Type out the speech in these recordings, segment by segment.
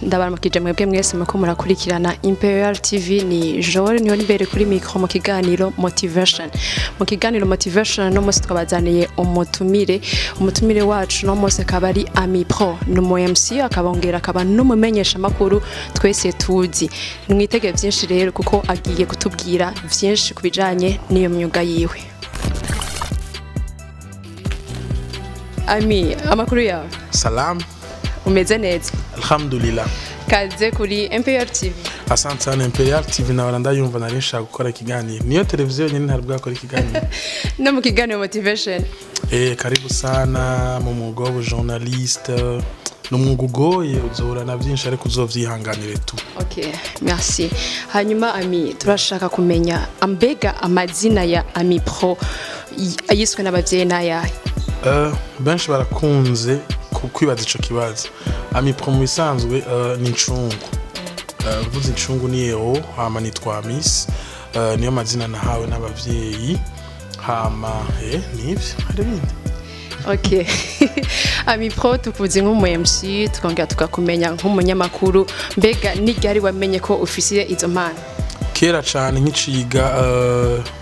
Ndabaramukije mwebwe mwese muko murakurikirana Imperial TV. Ni Joel niyo imbere kuri micro mu kiganiro Motivation. Mu kiganiro Motivation no munsi twabazaniye umutumire. Umutumire wacu no munsi akaba ari Ami Pro, ni umu MC, akabongera akaba n'umumenyesha makuru twese tuzi. Mwitege byinshi rero, kuko agiye kutubwira byinshi kubijanye n'iyo myuga yiwe. Ami, amakuru yawe? Salam. Umeze neza? Alhamdulillah. Kaze kuri Imperial TV. Asante sana. Imperial TV nahora ndayumva, nari nshaka gukora ikiganiro. Niyo televiziyo yonyine ntari bwakora ikiganiro. No mu kiganiro Motivation. Karibu sana mu mwuga w'ubujournaliste. Ni umwuga ugoye, uzohura na byinshi, ariko uzovyihanganire tu. Ok, merci. Hanyuma Ami, turashaka kumenya ambega amazina ya Ami Pro yiswe n'abavyeyi n'ayahe? Benshi barakunze kwibaza ico kibazo. Ami Pro mu bisanzwe ni incungu. Mvuze incungu ni eo, hama nitwa Miss. Niyo mazina nahawe n'abavyeyi. Hama nivyo, hari ibindi. Ok, Ami Pro, tukuzi nk'umu MC, tukongera tukakumenya nk'umunyamakuru. Mbega ni ryari wamenye ko ufise izo mpano? Kera cyane, nkiciga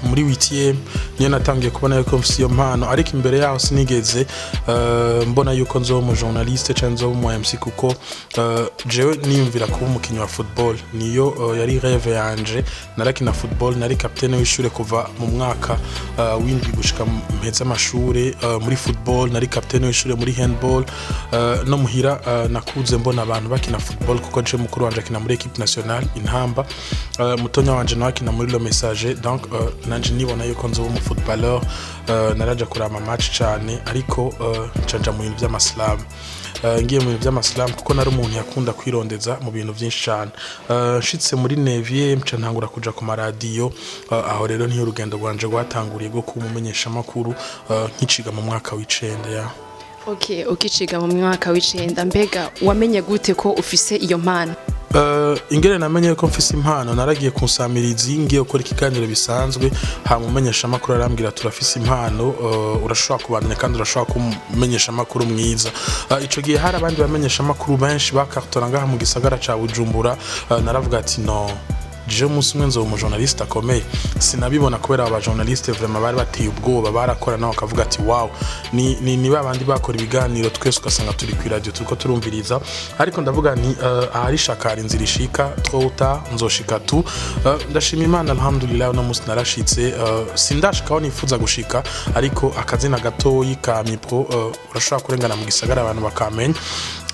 muri 8e niyo natangiye kubona yuko mfise iyo mpano, ariko imbere yaho sinigeze mbona yuko nzoba umu journaliste cyangwa nzoba umu MC, kuko jewe niyumvira kuba umukinnyi wa football. Niyo yari rêve yanje. Narakina football, nari capitaine w'ishure kuva mu mwaka w'indwi gushika mpeze amashure muri football, nari capitaine w'ishure muri handball. No muhira nakuze mbona abantu bakina football, kuko je mukuru wanje akina muri équipe nationale Intamba, mutonya wanje nawe akina muri Le Messager. Donc nanje nibona yuko nzoba umu footballeur. Naraja kuraba ama match cane, ariko nca nja mu bintu vy'amasilamu. Ngiye mu bintu vy'amasilamu kuko nari umuntu yakunda kwirondeza mu bintu vyinshi cane. Nshitse muri neuvième nca ntangura kuja ku maradiyo. Aho rero niho urugendo rwanje rwatanguriye rwo kuba umumenyeshamakuru, nkiciga mu mwaka w'icenda ya. Ok, ukiciga mu mwaka w'icenda, mbega wamenye gute ko ufise iyo mpano? Ingene namenye ko mfise impano, naragiye ku nsamirizi ngiye gukora ikiganiro bisanzwe, hama umumenyeshamakuru arambwira: "Turafise impano, urashobora kubandanya kandi urashobora kuba umumenyeshamakuru mwiza." Ico gihe hari abandi bamenyeshamakuru benshi bakartora ngaha mu gisagara ca Bujumbura. Naravuga ati: "No je umunsi umwe nzoba umujournaliste akomeye." Sinabibona kubera aba journaliste vraiment bari bateye ubwoba, barakora nawe akavuga ati: "Wow." Ni babandi bakora ibiganiro twese ugasanga turi ku radio turiko turumviriza, ariko ndavuga nti ahari shakara inzira ishika, trop ou tard nzoshika tu. Ndashima Imana, alhamdulillah, uno munsi narashitse. Sindashika aho nifuza gushika, ariko akazina gatoyi ka Mipro, urashobora kurengana mu gisagara abantu bakamenya,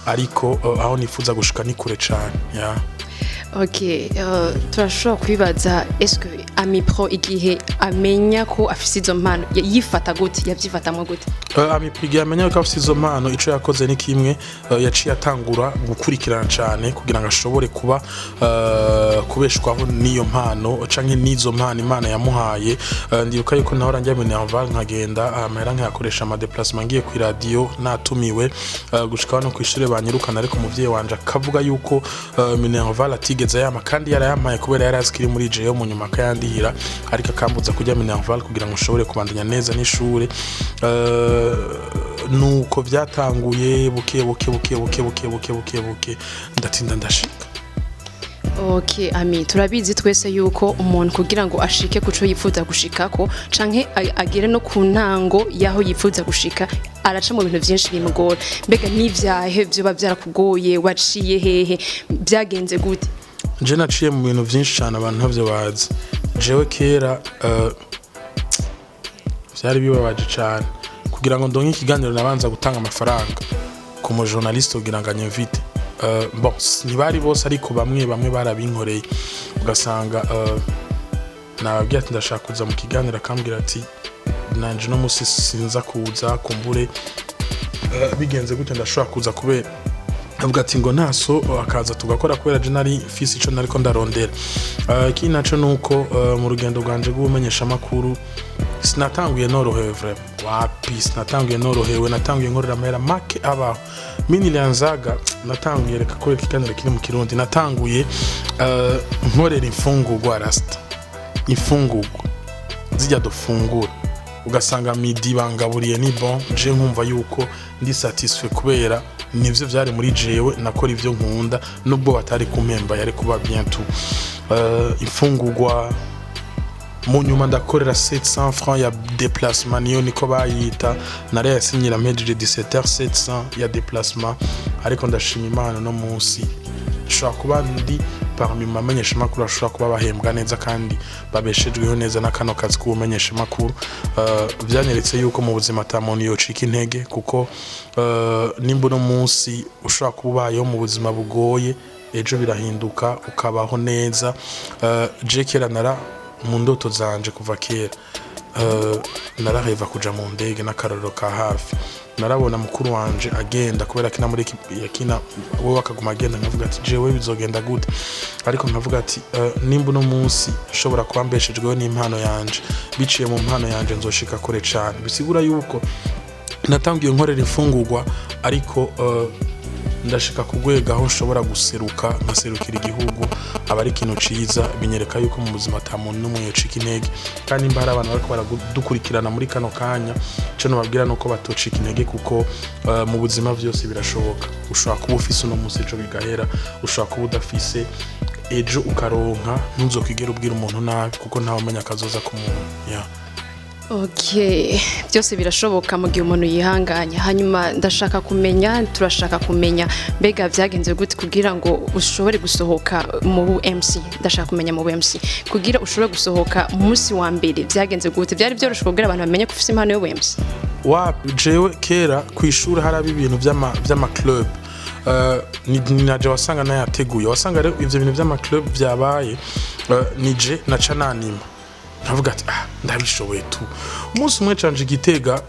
ariko aho nifuza gushika ni kure cane, yeah. Ok, turashobora kwibaza: eske Ami Pro igihe amenya ko afise izo mpano yifata gute, yavyifatamwo gute? Ami Pro igihe amenya ko afise izo mpano, ico yakoze ni kimwe: yaciye atangura gukurikirana cane kugira ngo ashobore kuba kubeshwaho n'iyo mpano canke n'izo mpano Imana yamuhaye. Ndibuka yuko nahora njya Minerval, nkagenda amahera nkayakoresha ama déplacement ngiye ku radio natumiwe, gushika no kw'ishure banyirukana, ariko umuvyeyi wanje akavuga yuko Minerval atigeze yama kandi yarayampaye, kubera yari azi ko iri muri jewe, mu nyuma akayandihira, ariko akambuza kujya Minerval kugira ngo nshobore kubandanya neza n'ishure. Nuko byatanguye buke buke buke buke buke buke buke buke, ndatinda ndashika. Ok Ami, turabizi twese yuko umuntu kugira ngo ashike kuco yifuza gushikako canke agere no ku ntango y'aho yifuza gushika, araca mu bintu vyinshi bimugora. Mbega n'ivyahe vyoba vyarakugoye? Waciye hehe? Vyagenze gute? Je naciye mu bintu vyinshi cyane abantu ntavyo bazi. Jewe kera vyari bibabaje cyane. Kugira ngo ndonke ikiganiro, nabanza gutanga amafaranga ku mujournaliste kugira ngo anyinvite. Bon, ntibari bose, ariko bamwe bamwe barabinkoreye. Ugasanga nababwiye ati: "Ndashaka kuza mu kiganiro," akambwira ati: "Nanje no musi sinza kuza, kumbure bigenze gute ndashobora kuza," kubera avuga ati ngo ntaso, akaza tugakora, kubera je nari mfise ico nariko ndarondera. Ikindi naco nuko mu rugendo rwanje rw'ubumenyeshamakuru sinatanguye norohewe, vraiment wapi, sinatanguye norohewe. Natanguye nkorera amahera make abaho. Mi nilianzaga, natanguye, reka kubera ikiganiro kiri mu Kirundi, natanguye nkorera imfungurwa, rasta, imfungurwa zijya dufungura, ugasanga midi bangaburiye ni bon, je nkumva yuko ndi satisfait kubera Nivyo vyari muri jewe, nakora ivyo nkunda nubwo batari kumpemba, yari kuba bientôt imfungurwa. Mu nyuma ndakorera 700 francs ya déplacement, niyo niko bayita, narayasinyira mpejeje 17h, 700 ya déplacement. Ariko ndashima Imana, no munsi nshobora kuba ndi parmi mu bamenyeshamakuru bashobora kuba bahembwa neza kandi babeshejweho neza na kano kazi k'ubumenyeshamakuru. Vyanyeretse yuko mu buzima ata muntu yocika intege, kuko nimba uno munsi ushobora kuba ubayeho mu buzima bugoye, ejo birahinduka ukabaho neza. Je kera nara mu ndoto zanje kuva kera, narareva kuja mu ndege. N'akarorero ka hafi, narabona mukuru wanje agenda kubera akina muri équipe yakina, we akaguma agenda, nkavuga ati: "Jewe bizogenda gute?" Ariko nkavuga ati: "Nimba uno munsi nshobora kuba mbeshejweho n'impano yanje, biciye mu mpano yanje nzoshika kure cane." Bisigura yuko natangiye nkorera imfungurwa, ariko ndashika ku rwego aho nshobora guseruka, nkaserukira igihugu, aba ari ikintu ciza. Binyereka yuko mu buzima ata muntu n'umwe yocika intege. Kandi nimba hari abantu bariko baradukurikirana muri kano kanya, ico nobabwira nuko batocika intege, kuko mu buzima vyose birashoboka. Ushobora kuba ufise uno munsi, ejo bigahera. Ushobora kuba udafise, ejo ukaronka. Ntuzokwigera ubwira umuntu nabi, kuko ntawe umenya akazoza ku muntu, yeah. Okay, byose birashoboka mu gihe umuntu yihanganye. Hanyuma ndashaka kumenya, turashaka kumenya, mbega byagenze gute kugira ngo ushobore gusohoka mu MC? Ndashaka kumenya mu MC, kugira ushobore gusohoka mu munsi wa mbere byagenze gute? Byari byoroshye kugira abantu bamenye ko ufite impano yo MC? Wa jewe kera ku ishuri haraba ibintu vy'ama club. Ni naje wasanga nayateguye, wasanga rero ivyo bintu vy'ama club vyabaye, nije naca nanima, nkavuga ati: "Ah, ndabishoboye tu." Umunsi umwe canje Igitega,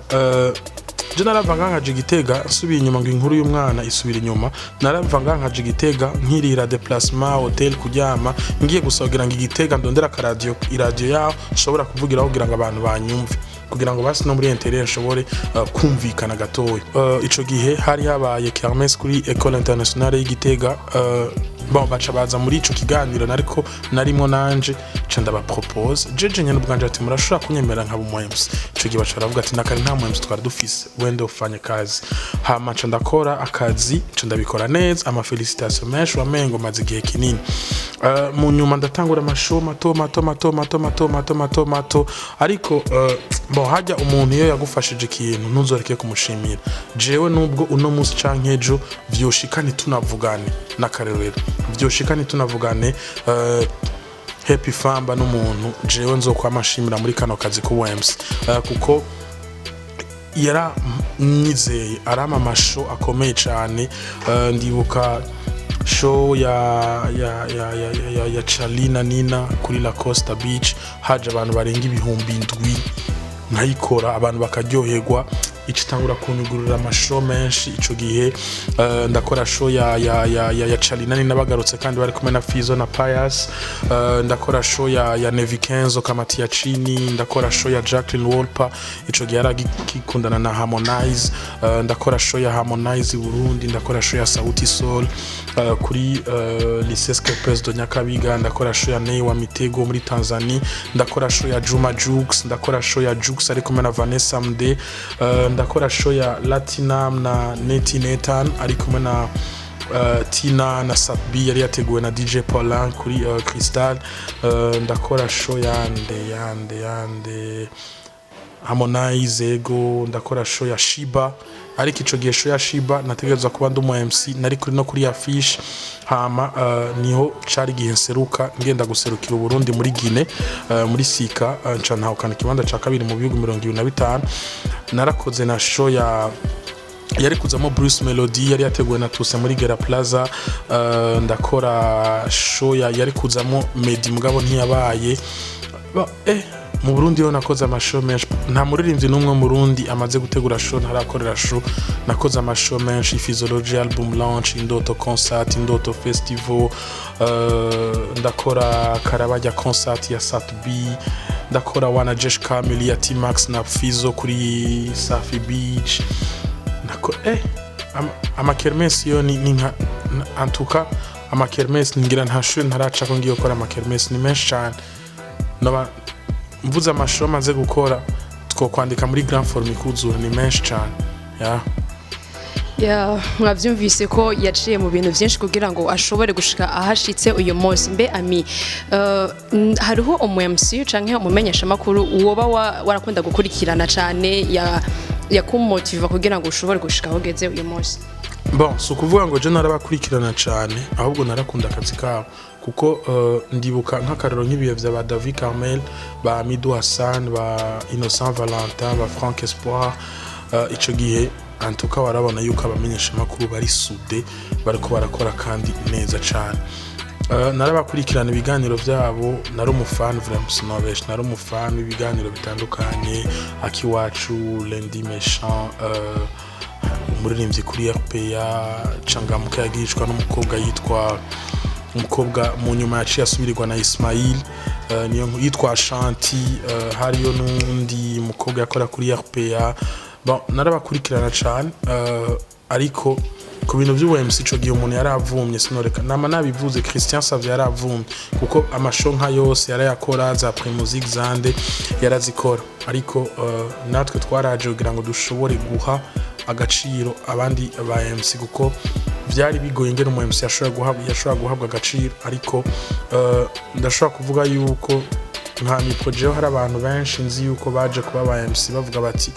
je narava nkaja Igitega, nsubiye inyuma ngo inkuru y'umwana isubira inyuma. Narava nkaja Igitega, nkirira déplacement, hôtel, kuryama, ngiye gusa kugira ngo Igitega ndondera akaradiyo, iradiyo yaho nshobora kuvugiraho kugira ngo abantu banyumve, kugira ngo basi no muri intérieur nshobore kumvikana gatoya. Ico gihe hari habaye kermesse kuri École Internationale y'Igitega. Bon, baca baza muri ico kiganiro, nariko narimo nanje, ca ndabapropose jeje nyene ubwanje ati: "Murashobora kunyemera nkaba umu MC?" Ico gihe baca baravuga ati: "Nakare nta mu MC twari dufise, wende ufanye kazi." Hama ca ndakora akazi, ca ndabikora neza, ama félicitations menshi, wamengo maze igihe kinini. Mu nyuma ndatangura amashow mato mato mato mato mato mato mato mato. Ariko bon, hajya umuntu iyo yagufashije ikintu ntuzoreke kumushimira. Jewe nubwo uno munsi canke ejo vyoshika ntitunavugane, n'akarorero, vyoshika ntitunavugane, Happy Famba n'umuntu jewe nzokwama nshimira muri kano kazi ku MC, kuko yaranyizeye arampa amashow akomeye cyane. Ndibuka show ya Charly na Nina kuri La Costa Beach, haje abantu barenga 7000, nkayikora abantu bakaryoherwa, ico itangura kunyugurura amashow menshi. Ico gihe ndakora show ya Charly na Nina bagarutse kandi bari kumwe na Fizo na Pius. Ndakora show ya Nevi Kenzo Kamati ya Chini, ndakora show ya Jacqueline Wolper, ico gihe yaragikundana na Harmonize. Ndakora show ya Harmonize i Burundi, ndakora show ya Sauti Sol kuri Lycée President Nyakabiga, ndakora show ya Nay wa Mitego muri Tanzania, ndakora show ya Juma Jux, ndakora show ya Jux ari kumwe na Vanessa Mde, ndakora show ya Latinam na Neti Netan ari kumwe na Tina na Satbi, yari yateguwe na DJ Paulin kuri Crystal. Ndakora show yande Harmonize, ego, ndakora show ya Shiba. Ariko ico gihe show ya Shiba nategerezwa kuba ndi umu MC, nari kuri no kuri affiche. Hama niho cari igihe nseruka ngenda guserukira Uburundi muri Guinea, muri Sika, nca ntahukana ikibanza ca kabiri mu bihugu 25. Narakoze na show ya yari kuzamo Bruce Melody, yari yateguwe na Tusa muri Gera Plaza. Ndakora show ya yari kuzamo Meddy, mugabo ntiyabaye. Mu Burundi ho nakoze amashow menshi, nta muririmbyi n'umwe mu Burundi amaze gutegura show ntarakorera show. Nakoze amashow menshi: Physiology album launch, Indoto concert, Indoto festival, ndakora Karabajya concert ya Sat B, ndakora Wana Jesh Kamili ya T-Max na Fizo kuri Safi Beach. Nako amakermesi yo ni nka antuka amakermesi ngira nta shuri ntaraca ko ngiye gukora amakermesi, ni menshi cyane. Noba mvuze amashow maze gukora, twokwandika muri grand forme ikuzura, ni menshi cyane, ya. Ya, mwavyumvise ko yaciye mu bintu vyinshi kugira ngo ashobore gushika ahashitse uyu munsi. Mbe Ami, hariho umu MC canke umumenyeshamakuru woba warakunda gukurikirana cane ya yakumotiva kugira ngo ushobore gushika aho ugeze uyu munsi? Bon, si ukuvuga ngo je narabakurikirana cane, ahubwo narakunda akazi kabo, kuko ndibuka nk'akarero nk'ibihe vya ba David Carmel, ba Amidou Hassan, ba Innocent Valentin, ba Frank Espoir. Ico gihe antuka warabona yuko abamenyeshamakuru bari soudés, bariko barakora kandi neza cane. Narabakurikirana ibiganiro vyabo, nari umufani vraiment, sinobesha, nari umufani w'ibiganiro bitandukanye, Akiwacu, Lundi Méchant, umuririmbyi kuri RPA, Cangamuka yagishwa n'umukobwa yitwa umukobwa mu nyuma yaciye asubirirwa na Ismail, niyo yitwa Shanti. Hariyo n'undi mukobwa yakora kuri RPA. Bon, narabakurikirana cane, ariko ku bintu by'ubu MC ico gihe umuntu yaravumye, sinoreka nama nabivuze, Christian Savio yaravumye, kuko amasho nka yose yarayakora, za Primusic zande yarazikora, ariko natwe twaraje kugira ngo dushobore guha agaciro abandi ba MC, kuko byari bigoye ingene umu MC yashobora guhabwa agaciro. Ariko ndashobora kuvuga yuko nka Mipro, hari abantu benshi nzi yuko baje kuba ba MC bavuga bati: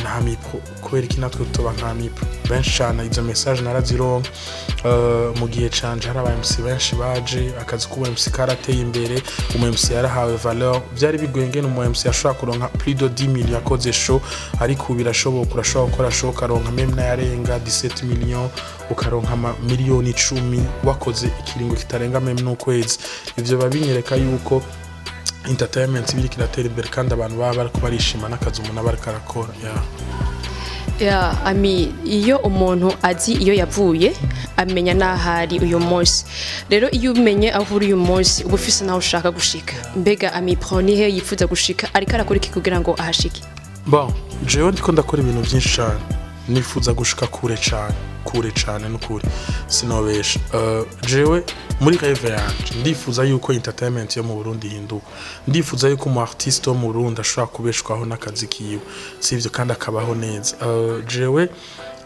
"Nta Mipro, kubera iki natwe tuba nka Mipro?" Benshi cyane izo message narazironka. Mu gihe canje hari aba MC benshi baje, akazi k'umu MC karateye imbere, umu MC yarahawe valeur. Byari bigoye ingene umu MC yashobora kuronka plus de 10 millions akoze show, ariko ubu birashoboka, urashobora gukora show ukaronka même n'ayarenga 17 millions, ukaronka ama miliyoni 10 wakoze ikiringo kitarenga même n'ukwezi. Ivyo biba binyereka yuko entertainment biriko iratera imbere, kandi abantu baba bariko barishima n'akazi umuntu aba ariko arakora, yeah. Ya, Ami, iyo umuntu azi iyo yavuye amenya n'ahari uyu munsi. Rero iyo umenye aho uri uyu munsi, uba ufise n'aho ushaka gushika. Mbega Ami Pro nihe yifuza gushika? Ariko arakora iki kugira ngo ahashike? Bon, jewe ndiko ndakora ibintu byinshi cyane, nifuza gushika kure cyane, kure cyane, n'ukuri sinobesha. Jewe muri rêve yanje ndifuza yuko entertainment yo mu Burundi ihinduka, ndifuza yuko umu artiste wo mu Burundi ashobora kubeshwaho n'akazi kiwe, sivyo, kandi akabaho neza. Jewe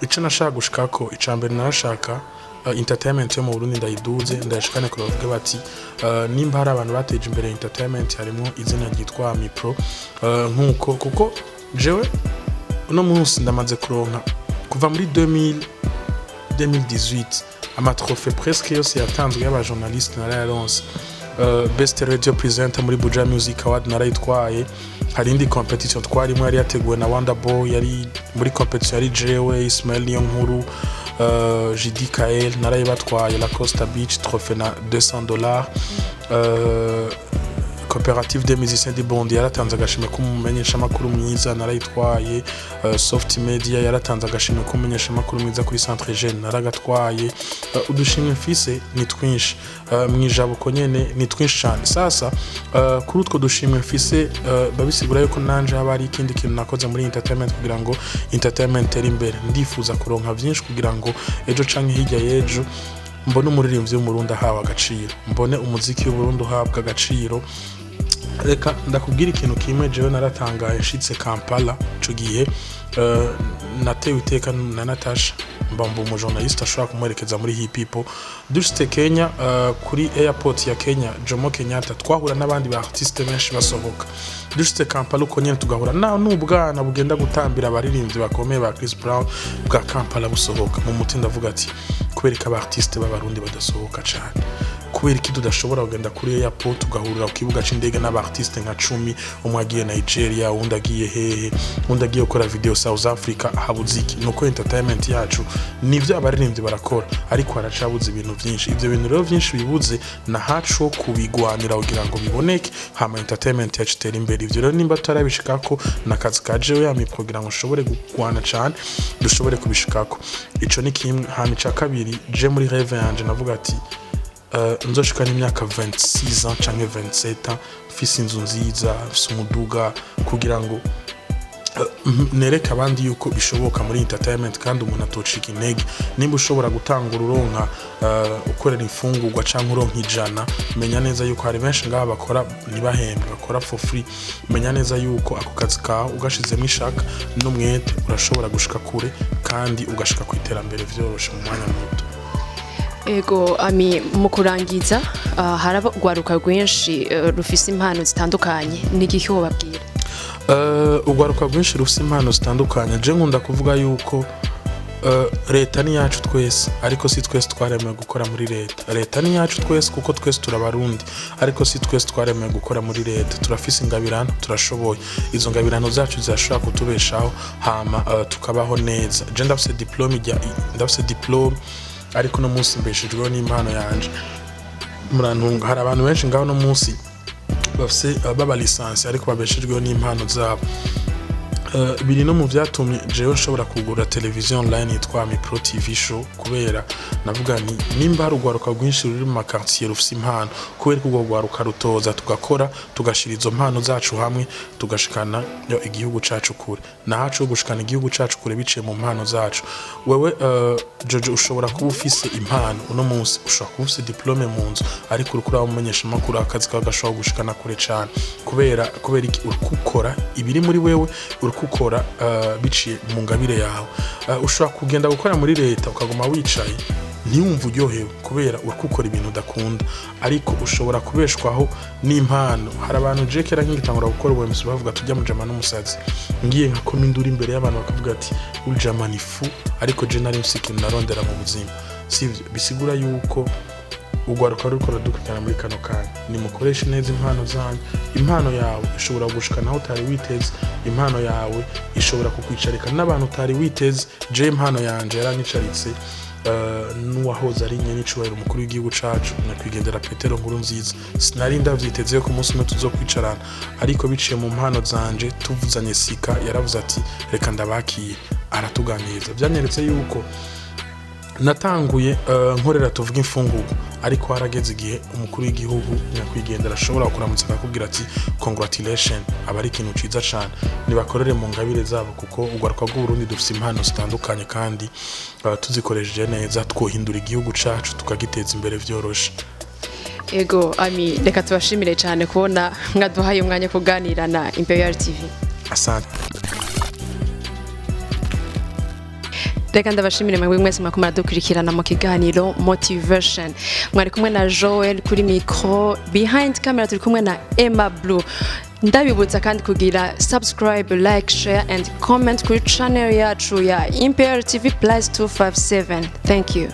ico nashaka gushikako, ica mbere narashaka entertainment yo mu Burundi ndayiduze, ndayishikane kure, bavuge bati nimba hari abantu bateje imbere entertainment harimo izina ryitwa Mipro. Nkuko kuko jewe uno munsi ndamaze kuronka kuva muri 2000 2018 ama trophées presque yose yatanzwe y'abajournaliste narayaronse. Best radio presenter muri Buja Music Award narayitwaye. Hari indi competition twarimo yari yateguwe na Wanda Boy, yari muri competition yari jewe, Ismail niyo nkuru, Jidi Kael, narayibatwaye la Costa Beach trophée na $200. Coopérative des musiciens du Burundi yaratanze agashimwe k'umumenyeshamakuru mwiza, narayitwaye. Soft Media yaratanze agashimwe k'umumenyeshamakuru mwiza kuri Centre Jeune, naragatwaye. Udushimwe mfise ni twinshi, mwijabuko nyene ni twinshi cyane. Sasa kuri utwo dushimwe mfise, babisigura yuko nanje haba hari ikindi kintu nakoze muri entertainment kugira ngo entertainment itere imbere. Ndifuza kuronka vyinshi kugira ngo ejo canke hirya y'ejo mbone umuririmbyi w'Umurundi ahawe agaciro, mbone umuziki w'Uburundi uhabwa agaciro. Reka ndakubwira ikintu kimwe: jewe naratangaye nshitse Kampala ico gihe, natewe iteka na Natasha, mba mba umujournaliste ashobora kumuherekeza muri Hip Hop. Dushitse Kenya, kuri airport ya Kenya, Jomo Kenyatta, twahura n'abandi ba artiste benshi basohoka. Dushitse Kampala uko nyene tugahura na n'ubwana bugenda gutambira abaririmbyi bakomeye ba Chris Brown bwa Kampala busohoka. Mu mutima ndavuga ati: "Kubera ko aba artiste b'Abarundi badasohoka cane? Kubera iki tudashobora kugenda kuri airport tugahurira ku kibuga c'indege n'aba artiste nka 10, umwe agiye Nigeria, uwundi agiye hehe, uwundi agiye gukora video South Africa?" Habuze iki? Nuko entertainment yacu, nivyo, abaririmbyi barakora, ariko haracabuze ibintu vyinshi. Ivyo bintu rero vyinshi bibuze na hacu ho kubigwanira kugira ngo biboneke, hama entertainment yacu itere imbere. Ivyo rero nimba tutarabishikako, nakazi ka jewe ya Mipro kugira ngo nshobore kugwana cane dushobore kubishikako. Ico ni kimwe. Hama ica kabiri, je muri rêve yanje navuga ati nzoshika n'imyaka 26 ans canke 27 ans mfise inzu nziza, mfise umuduga, kugira ngo Nereka abandi yuko bishoboka muri entertainment kandi umuntu atocika intege. Nimba ushobora gutanga ururonka ukorera imfungurwa canke uronka 100, menya neza yuko hari benshi ngaha bakora ntibahembwe, bakora for free. Menya neza yuko ako kazi kawe ugashizemo ishaka n'umwete urashobora gushika kure kandi ugashika ku iterambere vyoroshe mu mwanya muto. Ego Ami, mu kurangiza, hari urwaruka rwinshi rufise impano zitandukanye, ni igiki wobabwira? Urwaruka rwinshi rufise impano zitandukanye, je nkunda kuvuga yuko leta ni yacu twese, ariko si twese twaremewe gukora muri leta. Leta ni yacu twese kuko twese turabarundi, ariko si twese twaremewe gukora muri leta. Turafise ingabirano, turashoboye, izo ngabirano zacu zirashobora kutubeshaho hama tukabaho neza. Je ndafise diplôme ndafise diplôme, ariko no munsi mbeshejweho n'impano yanje. Murantunga, hari abantu benshi ngaho no munsi bafise baba licence ariko babeshejweho n'impano zabo. Biri no mu vyatumye jewe nshobora kugura televiziyo online yitwa Ami Pro TV Show, kubera navuga nti nimba hari urwaruka rwinshi ruri mu ma quartier rufise impano, kubera ko urwo rwaruka rutoza tugakora, tugashira izo mpano zacu hamwe, tugashikana yo igihugu cacu kure, nahacu ho gushikana igihugu cacu kure biciye mu mpano zacu. Wewe Jojo, ushobora kuba ufise impano uno munsi, ushobora kuba ufise diplôme mu nzu, ariko uriko uraba umumenyesha amakuru, akazi kawe gashobora gushikana kure cane. Kubera iki? Uriko ukora ibiri muri wewe, uriko ukora biciye mu ngabire yawe. Ushobora kugenda gukora muri leta ukaguma wicaye ntiwumve uryohewe kubera uriko ukora ibintu udakunda, ariko ushobora kubeshwaho n'impano. Hari abantu je kera nkigitangura gukora ubuhemusi bavuga tujya mujama n'umusazi, ngiye nka koma induru imbere y'abantu bakavuga ati ujama ni fou, ariko je nari mfise ikintu narondera mu buzima, sivyo? Bisigura yuko urwaruka ruriko ruradukurikirana muri kano kanya, nimukoreshe neza impano zanyu. Impano yawe ishobora gushikana aho utari witeze, impano yawe ishobora kukwicarika n'abantu utari witeze. Je impano yanje yaranyicaritse n'uwahoze ari nyene icubahiro umukuru w'igihugu cacu, nyakwigendera Petero Nkurunziza. Sinari ndavyiteze ko umunsi umwe tuzokwicarana, ariko biciye mu mpano zanje tuvuzanye sika, yaravuze ati reka ndabakiye, aratuganiriza. Vyanyeretse yuko natanguye nkorera tuvuga imfungurwa, ariko harageze igihe umukuru w'igihugu nyakwigendera ashobora kuramutsa akakubwira ati congratulation. Aba ari ikintu ciza cane. Nibakorere mu ngabire zabo, kuko urwaruka rw'Uburundi dufise impano zitandukanye kandi tuzikoresheje neza twohindura igihugu cacu tukagiteza imbere vyoroshe. Ego Ami, reka tubashimire cyane kubona mwaduhaye umwanya kuganira na Imperial TV. Asante. Reka ndabashimire mwebwe mwese mwariko muradukurikirana mu kiganiro Motivation. Mwari kumwe na Joel kuri micro, behind camera turi kumwe na Emma Blue. Ndabibutsa kandi kugira subscribe, like, share and comment kuri channel yacu ya Imperial TV Plus 257. Thank you.